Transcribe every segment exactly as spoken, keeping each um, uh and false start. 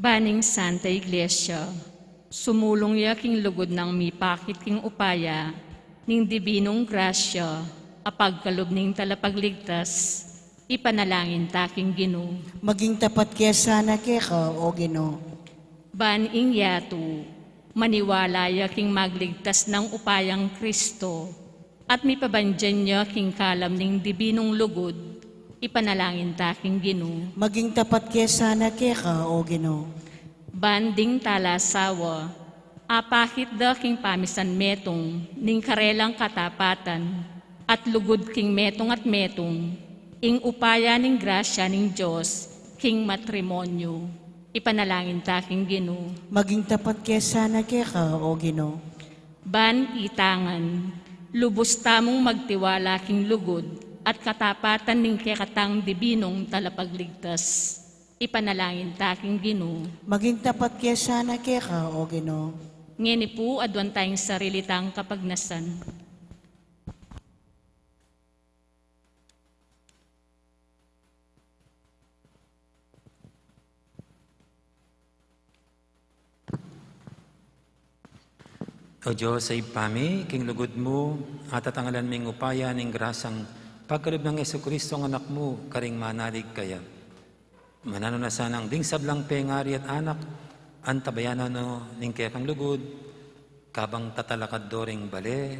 Ban ing Santa Iglesia, sumulung ya king lugud nang mipakit king upaya ning dibinung grasya a pagkalub ning Talapagligtas, ipanalangin ta king Ginu. Maging tapat ke sana keka, O Ginu. Ban ing yatu, maniwala ya king magligtas nang upayang Kristo, at mipabandian ya king kalam ning dibinung lugud, ipanalangin ta king Ginu. Maging tapat ke sana keka, O Ginu. Ban ding talasawa, apakit da king pamisan metung ning karelang katapatan, at lugud king metung at metung, ing upaya ning grasya ning Dios king matrimonyo, ipanalangin ta king Ginu. Maging tapat ke sana keka, O Ginu. Ban ita ngan, lubus tamung magtiwala king lugud at katapatan ning kekatang dibinung Talapagligtas, ipanalangin ta king Ginu. Maging tapat ke sana keka, O Ginu. Ngeni pu, aduan tang sarili tang kapagnasan. O Dios a Ibpa mi, king lugud mu, atatangalan ming upaya ning grasang pagkalub nang Jesucristo a Anak mu, karing manalig kaya. Mananu na sanang ding sablang pengari at anak, antabayanan no ning kekang lugud, kabang tatalakad do ring bale,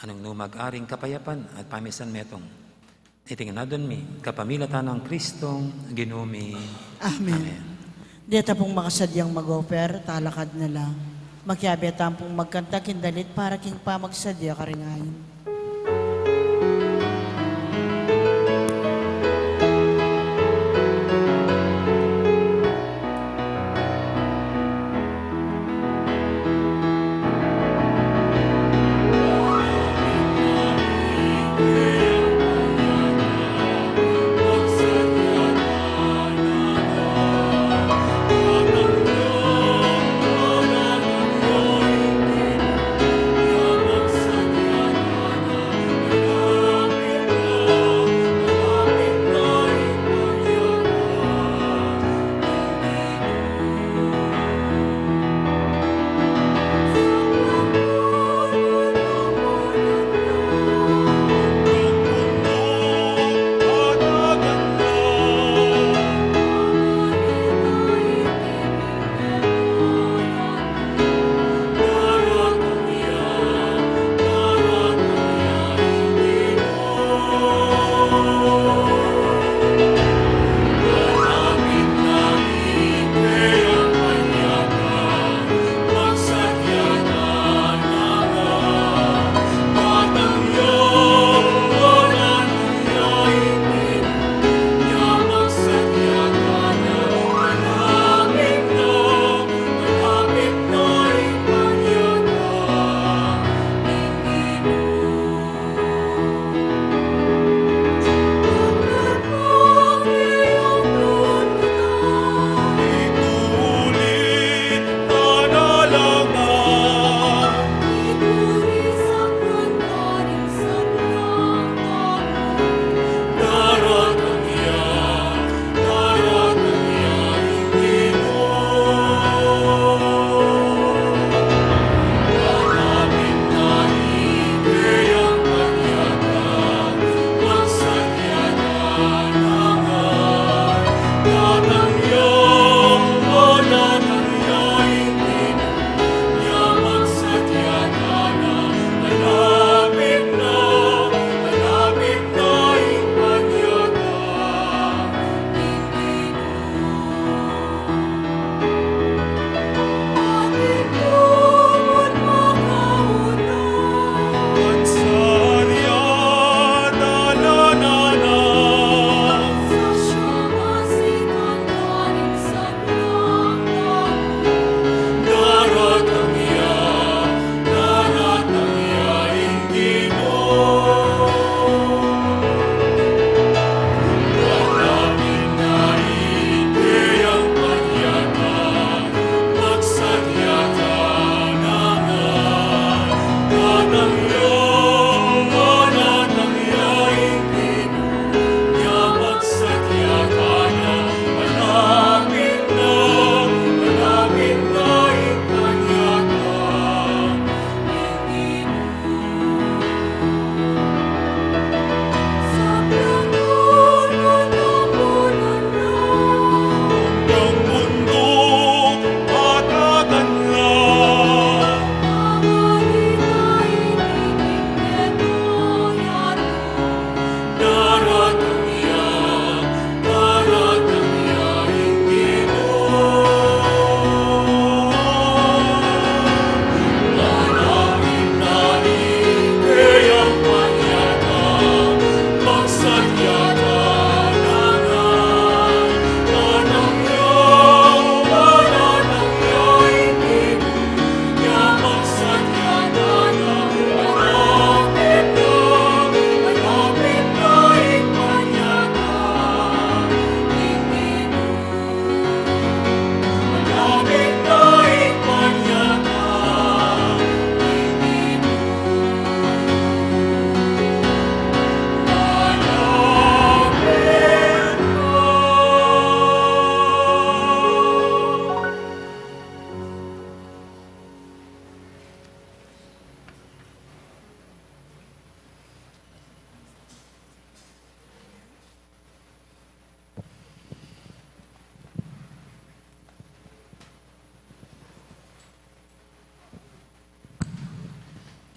a nung nu mag-aring kapayapan at pamisan metung. Iti ngan adwan mi, kapamilatan nang Kristong Ginu mi. Amen. Amen. Deta pung makasadyang mag-offer, talakad na la. Makiabe tamu pung magkanta king dalit para king pamagsadya karing ain.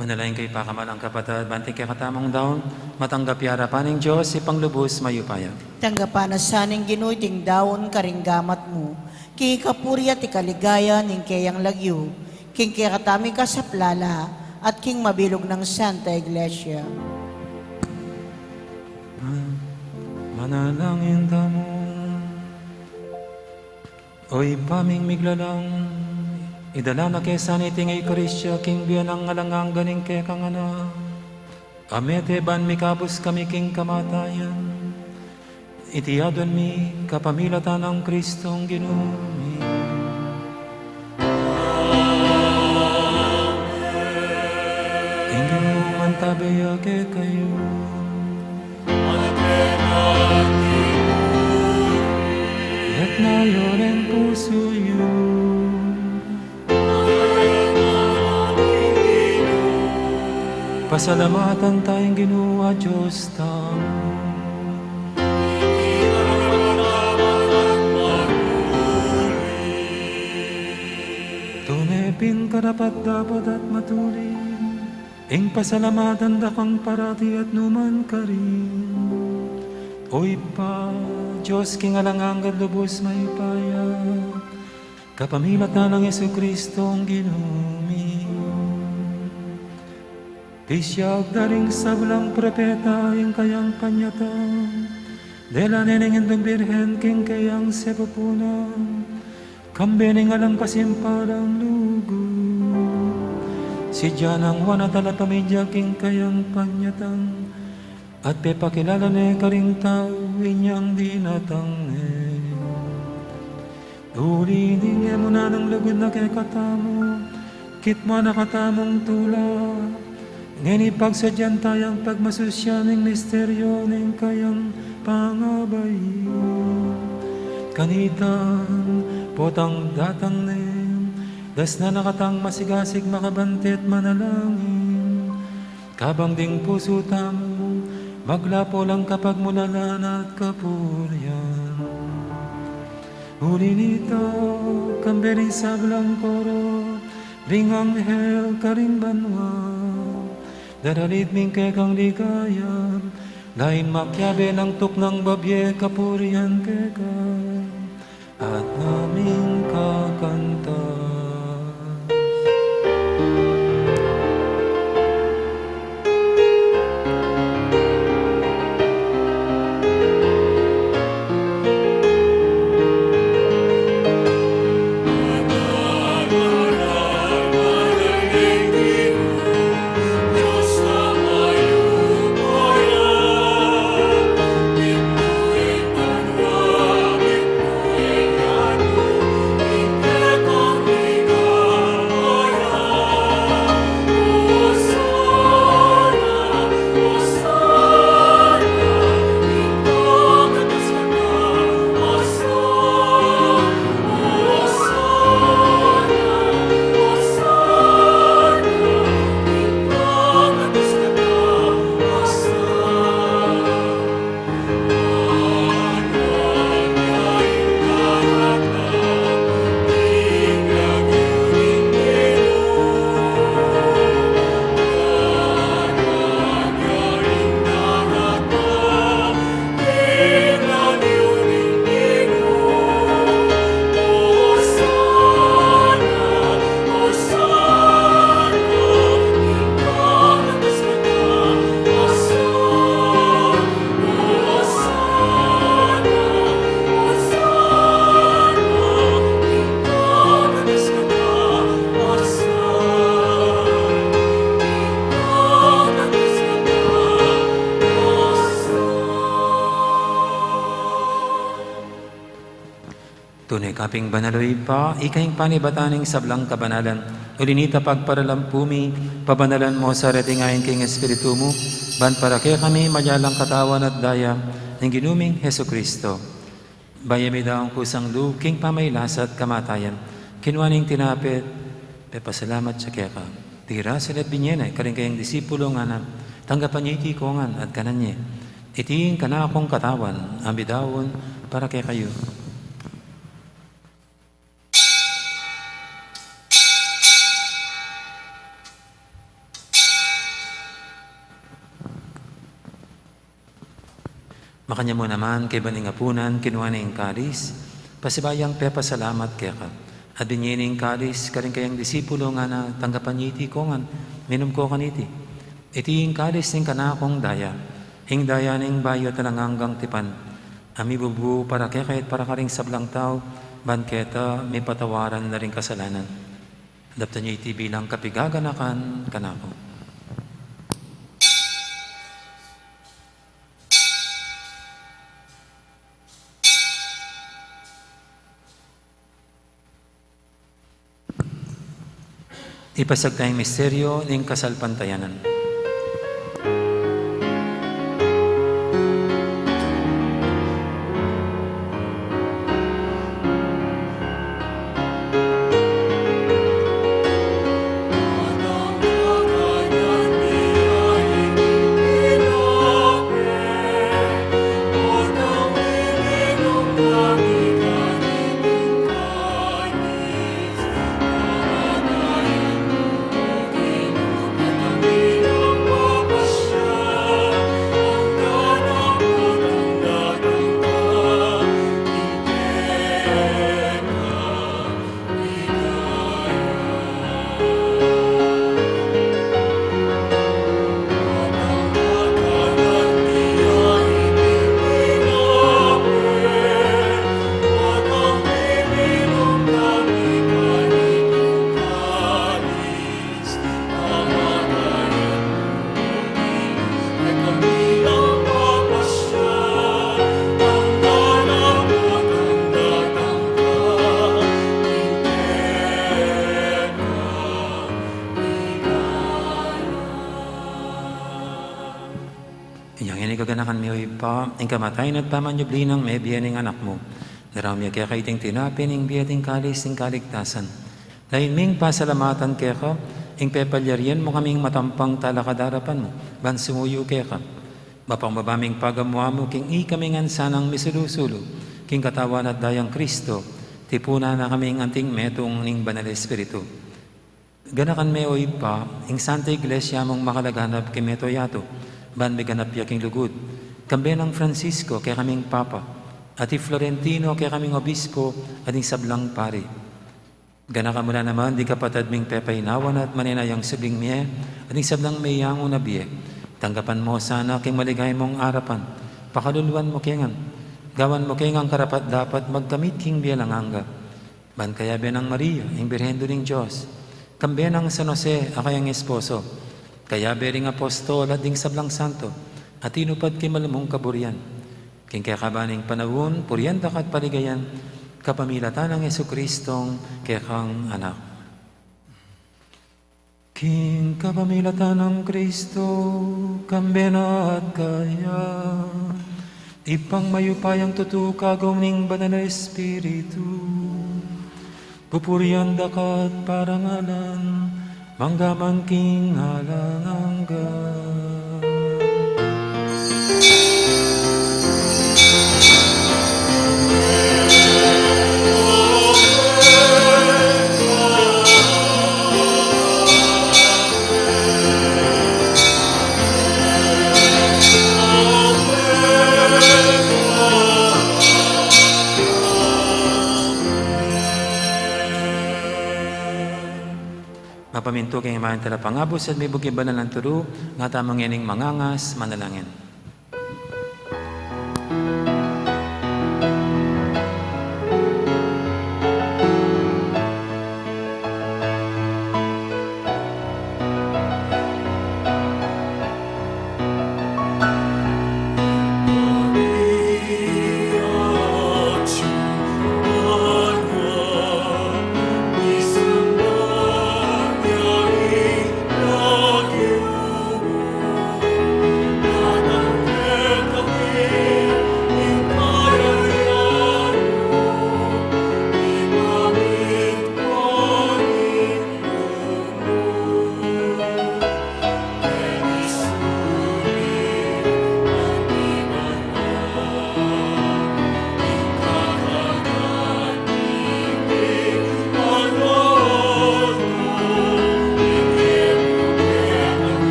Manalangin kayu, pakamalan kung kapatad, ban iting kekatamung daun matanggap ya arapan ning Dios, Ibpang lubus mayupaya. Tanggapan na sa ning Ginu iting daun karing gamat mu, king ikapuri at ikaligaya ning keyang lagyu, king kekatamung ikasaplala, at king mabilug nang Santa Iglesia. Manalangin tamu. O Ibpa ming miglalang, idala na ke sana iting Eukaristia king bie nang alang angga ning kekang Anak, a mete ban mikabus kami king kamatayan. Iti adwan mi kapamilatan nang Kristong Ginu mi. Ing Ginu mantabe ya kekayu. Itas yu ring pusu yu. Pasalamatan taya ing Ginu a Dios tamu. Tune pin karapat-dapat at matulid ing pasalamatan da kang parati at nu man karin, O Ibpa, Dios king alang angga at lubus mayupaya, kapamilatan nang Jesucristo a Ginu mi. Pisiag da ring sablang propeta ing kayang panyatang, dela ne ning Indung Birhen king keyang sepupunan, kambe ning alang kasimpalang lugud. Sidya nang wa na talapamidya king kayang panyatang, at pepakilala ne karing tau inyang dinatang ne. Uli ning e mu na nang lugud na kekatamu, kitmuan na katamung tula, ngeni pagsadyan tayang pagmasusyan ing misteryu ning kayang pangabayan. Kanitan, potang datang ne, dasnan na katang masigasig, makabantang manalangin, kabang ding pusu tamu maglapu lang kapagmulalan at kapurian. Uli nita, kambe ning sablang koro ring anghel karin banua, daralit mi ing kekang ligaya, lain makiabe nang tuknang babie kapurian keka at naming kakanta. Tune ka pin banal, o Ibpa, ika ing panibatan ning sablang kabanalan. Uli nita pagparalampu mi, pabanalan mu sa reting ain king Espiritu mu, ban para kekami maging katawan at daya ning Ginu ming Jesucristo. Bayu mi daun kusang lub king pamagkasakit at kamatayan, kinua ne ing tinape, pepasalamat ya keka, tira sila at binye na, karing kayang disipulo, ngana, tanggapan ye iti kongan at kanan ye. Iti ing kanakung katawan a midaun para kekayu. Kanyan mu naman kaybat ning apunan, kinua ne ing kalis, pasibayu yang pepasalamat keka, at binie ne ing kalis karing kayang disipulo, ngana, tanggapan ye iti kongan, minum kayu kaniti. Iti ing kalis ning kanakung daya, ing daya ning bayu at alang anggang tipan, a mibubu para kekayu at para karing sablang tau, ban keta mipatawaran la ring kasalanan. Daptan ye iti bilang kapigaganakan kanaku. Ipasiag taya ing misteryu ning kasalpantayanan. Inya ngeni gaganakan mi, o Ibpa, ing kamatayan at pamanyubli nang mebie ning Anak mu. Daraun mi keka iting tinape ning bie at ing kalis ning kaligtasan. Lalu ming pasalamatan keka ing pepalyarian mu kaming matampang talakad king arapan mu, ban sumuyu keka. Mapakumbaba ming pagamu-amu king ikami ngan sanang misulu-sulu king katawan at dayang Kristo, tipunan na kaming anting metung ning Banal Espiritu. Ganakan me, o Ibpa, ing Santa Iglesia mung makalaganap king mabilug a yatu, ban miganap ya king lugud, kambe nang Francisco, kekaming Papa, at i Florentino, kekaming Obispo, at ing sablang pari. Ganakan mu la naman ding kapatad ming pepainawa na at manenayang subling mie, at ing sablang meyangu na bie. Tanggapan mu la sana king maligaya mung arapan, pakaluluan mu ke ngan, gawan mu ke ngan karapat-dapat magkamit king bie alang angga. Ban kayabe nang Maria, ing Birhen Indu ning Dios, kambe nang San Jose, a kayang esposo, kayabe ring apostol at ding sablang santo, a tinupad king malugud mung kaburian, king kekaban ning panaun, purian da ka at paligayan, kapamilatan nang Jesucristong kekang Anak. King kapamilatan nang Kristo, kambe na at kaya, Ibpang mayupayang tutu, kagum ning Banal a Espiritu, pupurian da ka at parangalan, mangga man king alang angga. Mapamintu king imagen ning Talapangabus at mibug king banal nang turu, ngatamu ngening mangangas, manalangin.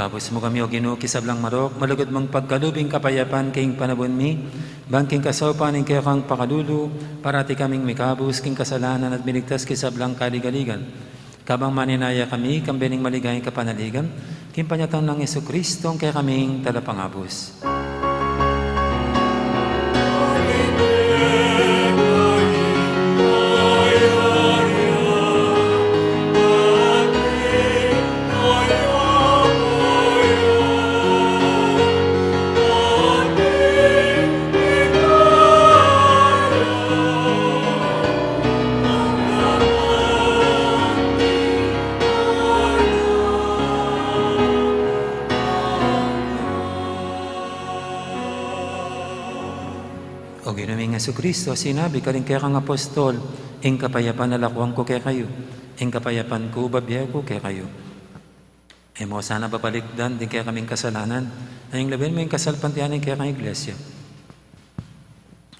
Abus mu kami, O Ginu, king sablang marok, malugud mung pagkalub ing kapayapan king panaun mi, ban king kasaupan ning kekang pakalulu, parati kaming mikabus king kasalanan at miligtas king sablang kaligaligan. Kabang maninaya kami, kambe ning maligayang kapanaligan, king panyatang nang Jesucristo, ing kekaming Talapangabus. O Ginu ming Jesucristo, sinabi karing kekang apostol, ing kapayapan lakuan ku kekayu, ing kapayapan ku bibie ku kekayu. E mu sana babalikdan ding kekaming kasalanan, nune lawen mu ing kasalpantayanan ning kekang Iglesia.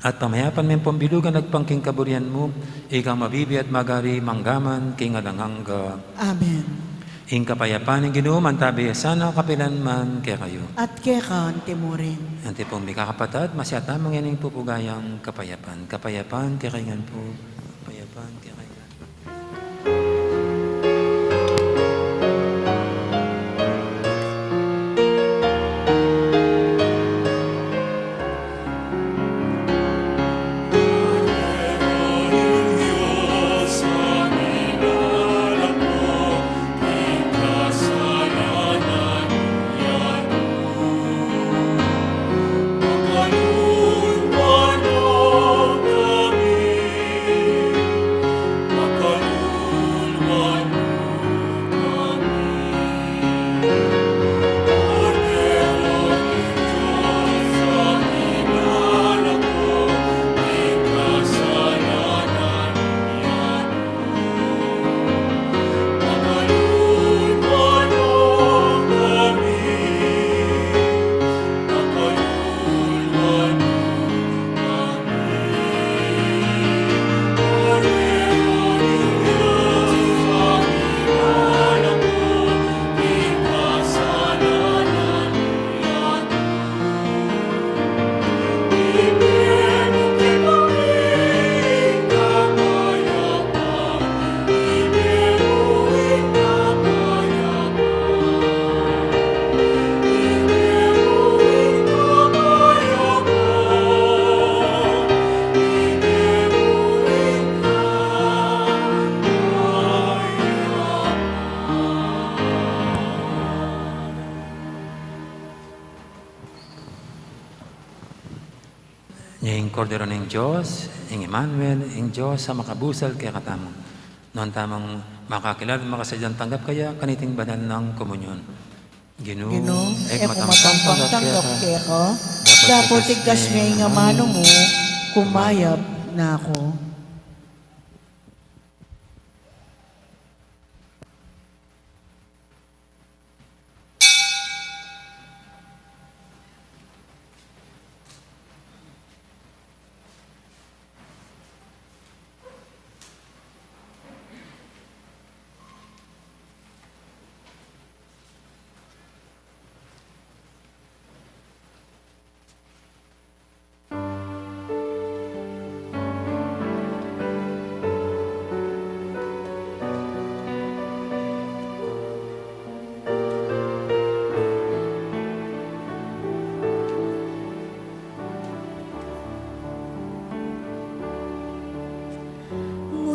At pamayapan me pambilugan agpang king kaburian mu, ika mabibie at magari mangga man king alang angga. Amen. Ing kapayapan ning Ginu mantabi ya sana kapilan man kekayu. At keka anti murin. Antipung mikakapatad, masyata mu ngening pupugayang kapayapan. Kapayapan kekayu ngan pu. Kapayapan kekayu ngan pu. Ing Kordero ning Dios, ing Emmanuel, ing Dios a makabusal kekatamu. Nuan tamung makakilala at makasadyang tanggap kaya kaniting banal nang komunyon. Ginu, Ginu, e ku matampat tanggap keka, dapot itas me ing amanu mu, kumayap na ku.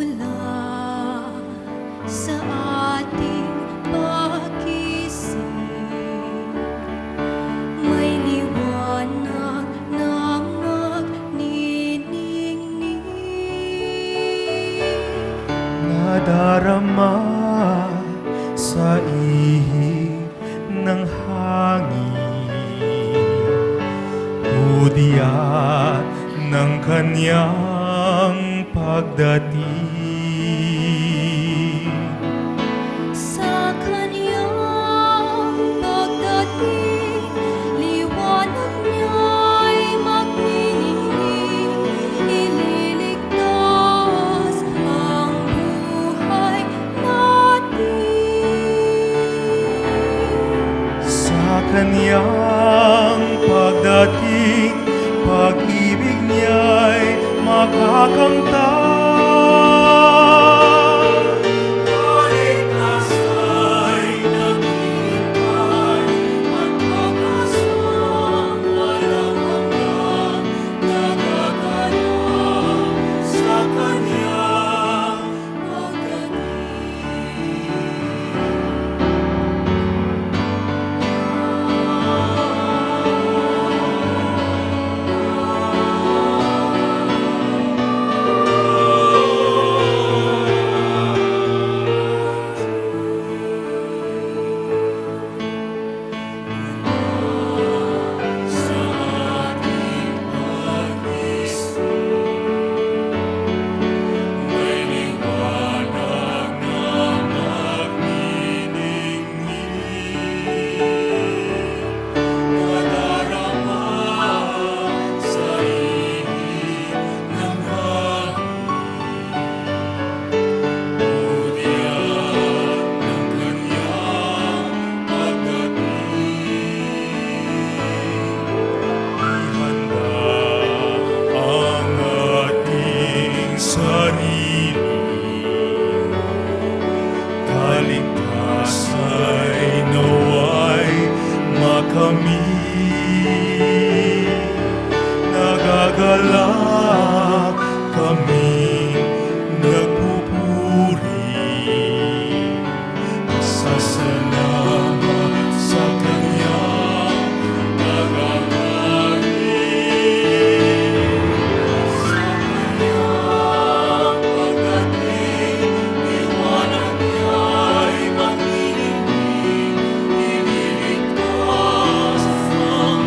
Mula sa ating pag-isip, may liwanag na magniningning. Nadarama sa ihip ng hangin, hudyat ng kanyang pagdating. Sa kanyang pagdating, liwanag niya'y magniningning, ililigtas ang buhay natin. Ang pagdating, pag-ibig niya'y makakanta. Kaligtas ay naghihintay at pag-asang walang hanggan, nagagala sa kanyang pagdating. Ihanda ang ating sarili. Kaligtas ay nawa'y makamit. Nagagala kaming nagpupuri. Pasasalamat sa kanyang pagmamahal. Sa kanyang pagdating, liwanag niya'y maglilibing, ililigtas ang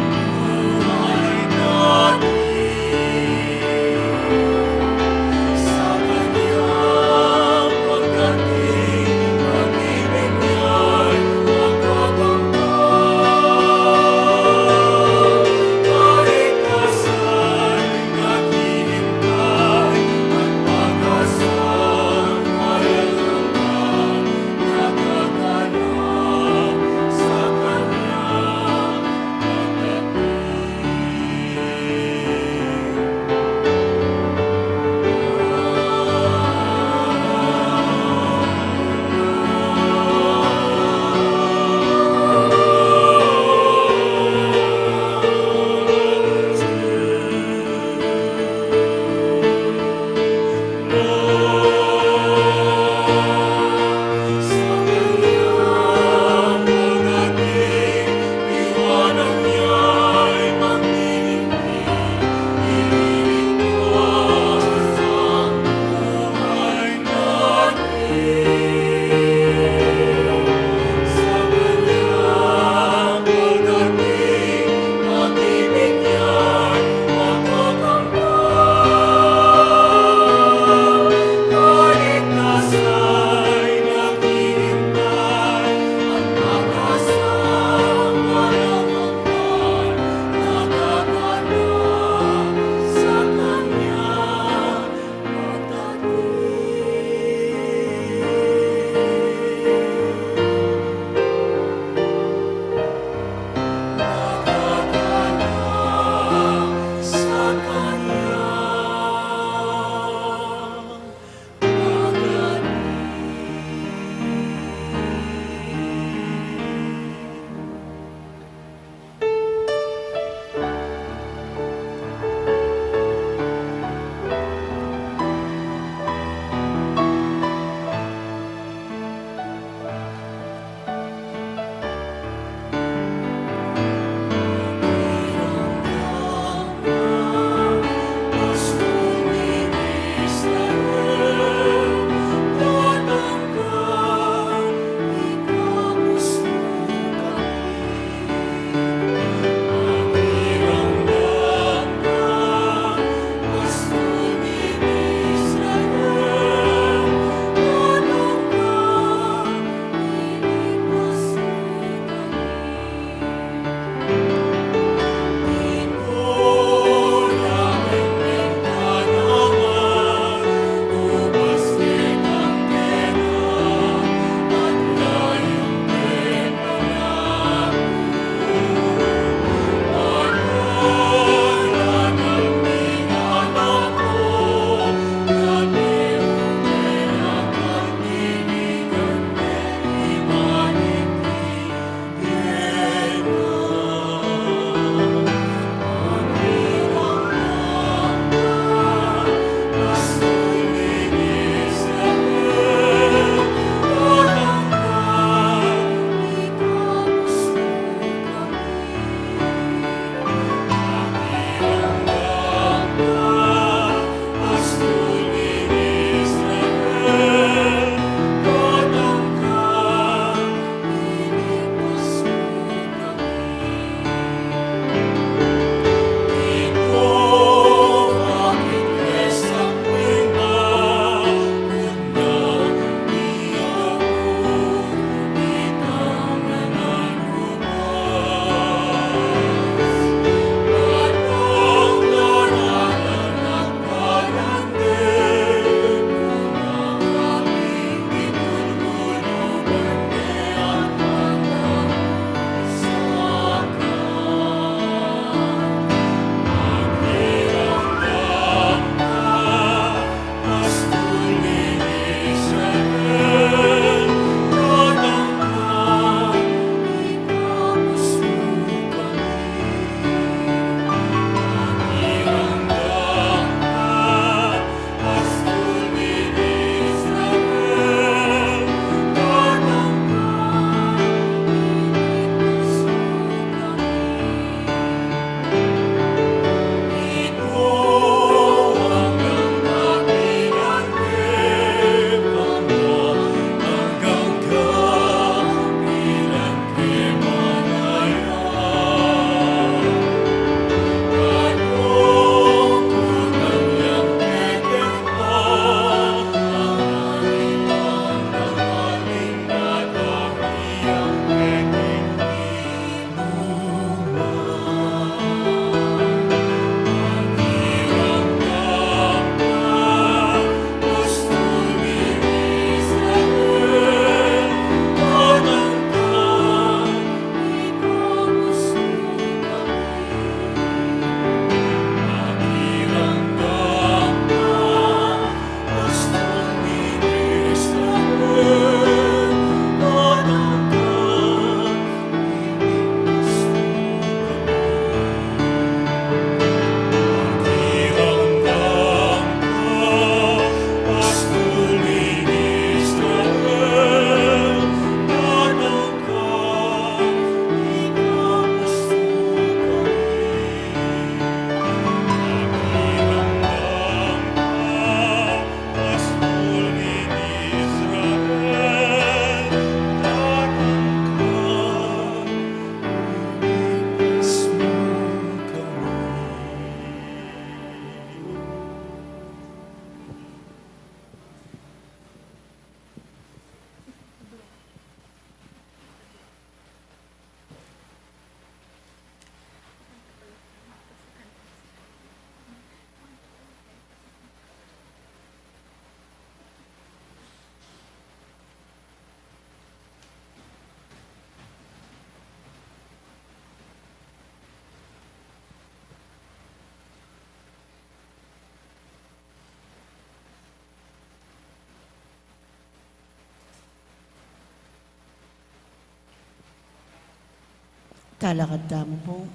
Talakad tamu pu.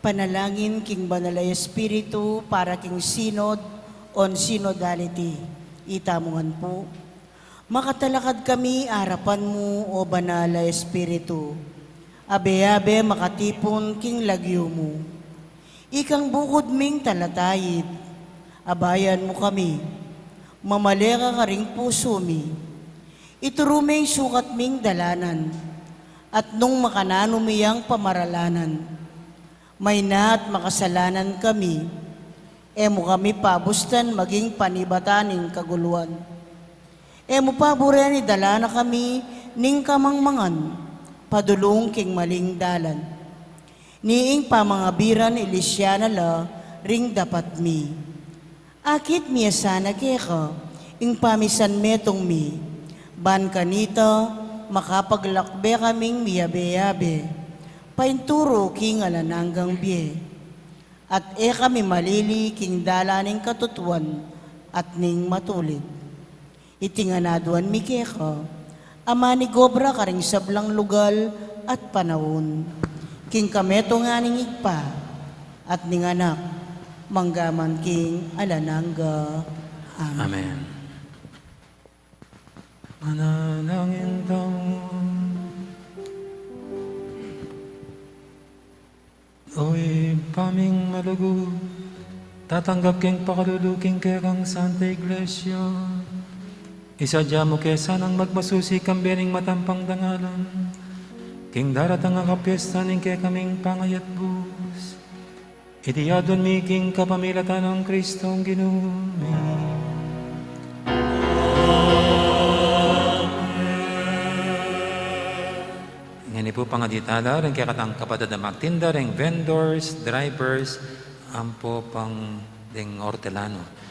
Panalangin king Banal a Espiritu para king Synod on Synodality. Itamu ngan pu. Makatalakad kami arapan mu, O Banal a Espiritu. Abe-abe makatipun king lagyu mu. Ikang bukud ming talataid, abayan mu kami. Mamale ka karing pusu mi. Ituru me ing sukat ming dalanan, at nung makananu mi yang pamaralanan, mayna at makasalanan kami, e mu kami pabustan maging panibatan ning kaguluan. E mu paburen idala na kami ning kamangmangan padulung king maling dalan. Ni ing pamangabiran ilisya na la ring dapat mi. Akit mi ya sana keka ing pamisanmetung mi, ban kanita makapaglakbe kaming miyabe-yabe painturu king alang anggang bie. At e kami malili king dalan ning katutuan at ning matulid. Iti ngan aduan mi keka, a manigobra karing sablang lugal at panaun. King kametung ning Ibpa, at ning Anak, manggaman king alang angga. Amen. Amen. Manalangin tamu. O Ibpa ming malugud, tatanggap keng pakalulu king kekang Santa Iglesia. Isadya mu ke sanang magmasusi kambe ning matampang dangalan king daratang a kapiestan ning kekaming pangayatbus. Iti aduan mi king kapamilatan nang Kristong Ginu mi. Ngeni pu pangaditala ring kekatang kapatad a magtinda, ring vendors, drivers, ampo pang ding ortelano.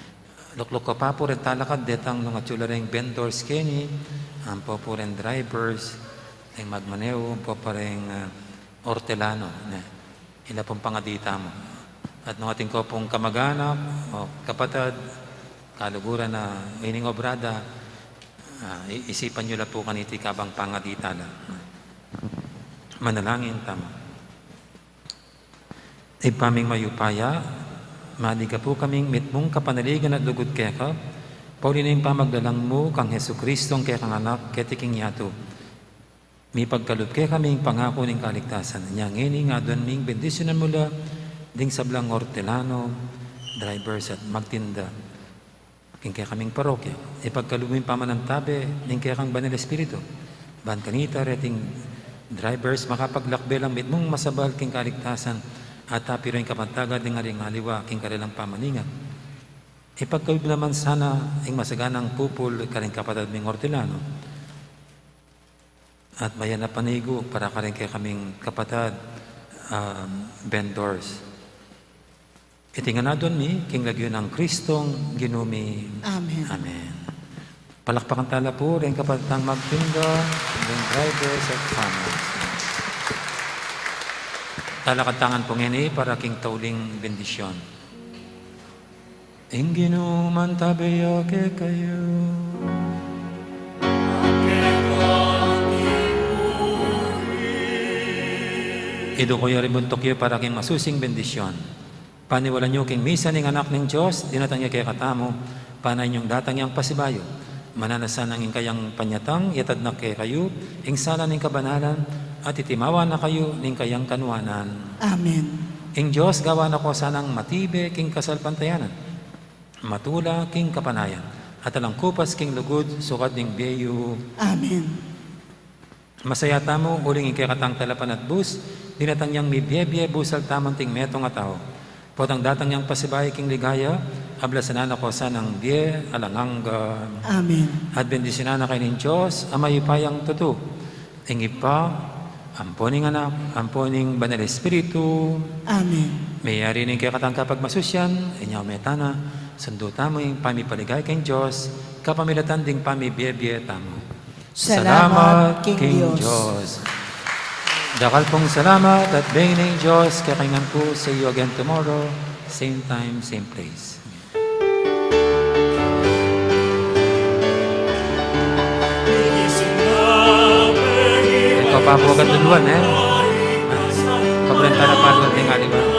Lukluk ko pa pu ring talakad detang nung atyu la ring vendors keni, ampo pu ring drivers, ring magmanehu, ampo pa ring, ah, ortelano, ne. Ila pung pangadita mu. At nung atin ko pung kamag-anak o kapatad, kaluguran na ining obra da, ah, i-, isipan yu la pu kaniti kabang pangadita la. Manalangin tamu. Ibpa ming mayupaya, maligapu kaming mitmung kapanaligan at lugud keka, pauli na ing pamaglalang mu kang Jesucristo, ing kekang Anak, keti king yatu. Mipagkalub kekami ing pangaku ning kaligtasan. Inya ngeni ing aduan ming bendisyunan mu la ding sablang ortelano, drivers at magtinda king kekaming parokya. Ipagkalub mu ing pamanantabe ning kekang Banal Espiritu. Ban kanita reting drivers makapaglakbe lang mitmung masabal king kaligtasan at apiru ing kapantagan ning aring aliwa king kalelang pamaningan. Ipagkalub naman sana ing masaganang pupul karing kapatad ming ortelano. At mayan a panigu para karing kekaming kapatad, um, vendors. Iti ngan aduan mi, king lagyu nang Kristong Ginu mi. Amen. Amen. Palakpakan tala pu, ring kapatad tang magtinda, ring drivers at farmers. Talakad ta ngan pu ngeni para king tauling bendisyon. Ing Ginu mantabe ya kekayu. Iduku yu ring buntuk yu para king masusing bendisyon. Paniwalan yu king misa ning Anak ning Dios, dinatang ya kekatamu, panayan yung datang yang pasibayu. Mananu na sanang ing kayang panyatang, iatad na kekayu ing sala ning kabanalan, at itimawa na kayu ning kayang kanuanan. Amen. Ing Dios gawan na ko sanang matibe king kasalpantayanan, matula king kapanayan, at alang kupas king lugud, sukad ning bie yu. Amen. Masaya tamu, uling ing kekatang talapanatbus, dinatang yang mibie-bie, busal tamu anting metung a tau. Potang datang yang pasibayu king ligaya, ablasan na ko sanang bie alang angga. Amen. At bendisyunan na kayu ning Dios a mayupayang tutu, ing Ibpa, ampo ning Anak, ampo ning Banal Espiritu. Amen. Meyari ning kekatang kapagmasusyan, inya ume tana, sundu tamu ing pamipaligaya king Dios kapamilatan ding pamibie-bie tamu. Salamat king Dios. Dakal pung salamat at beng ning Dios kekayu ngan pu. See you again tomorrow, same time, same place. Papua Gatduluan, e. Kabrenta na Papua, tingali ba?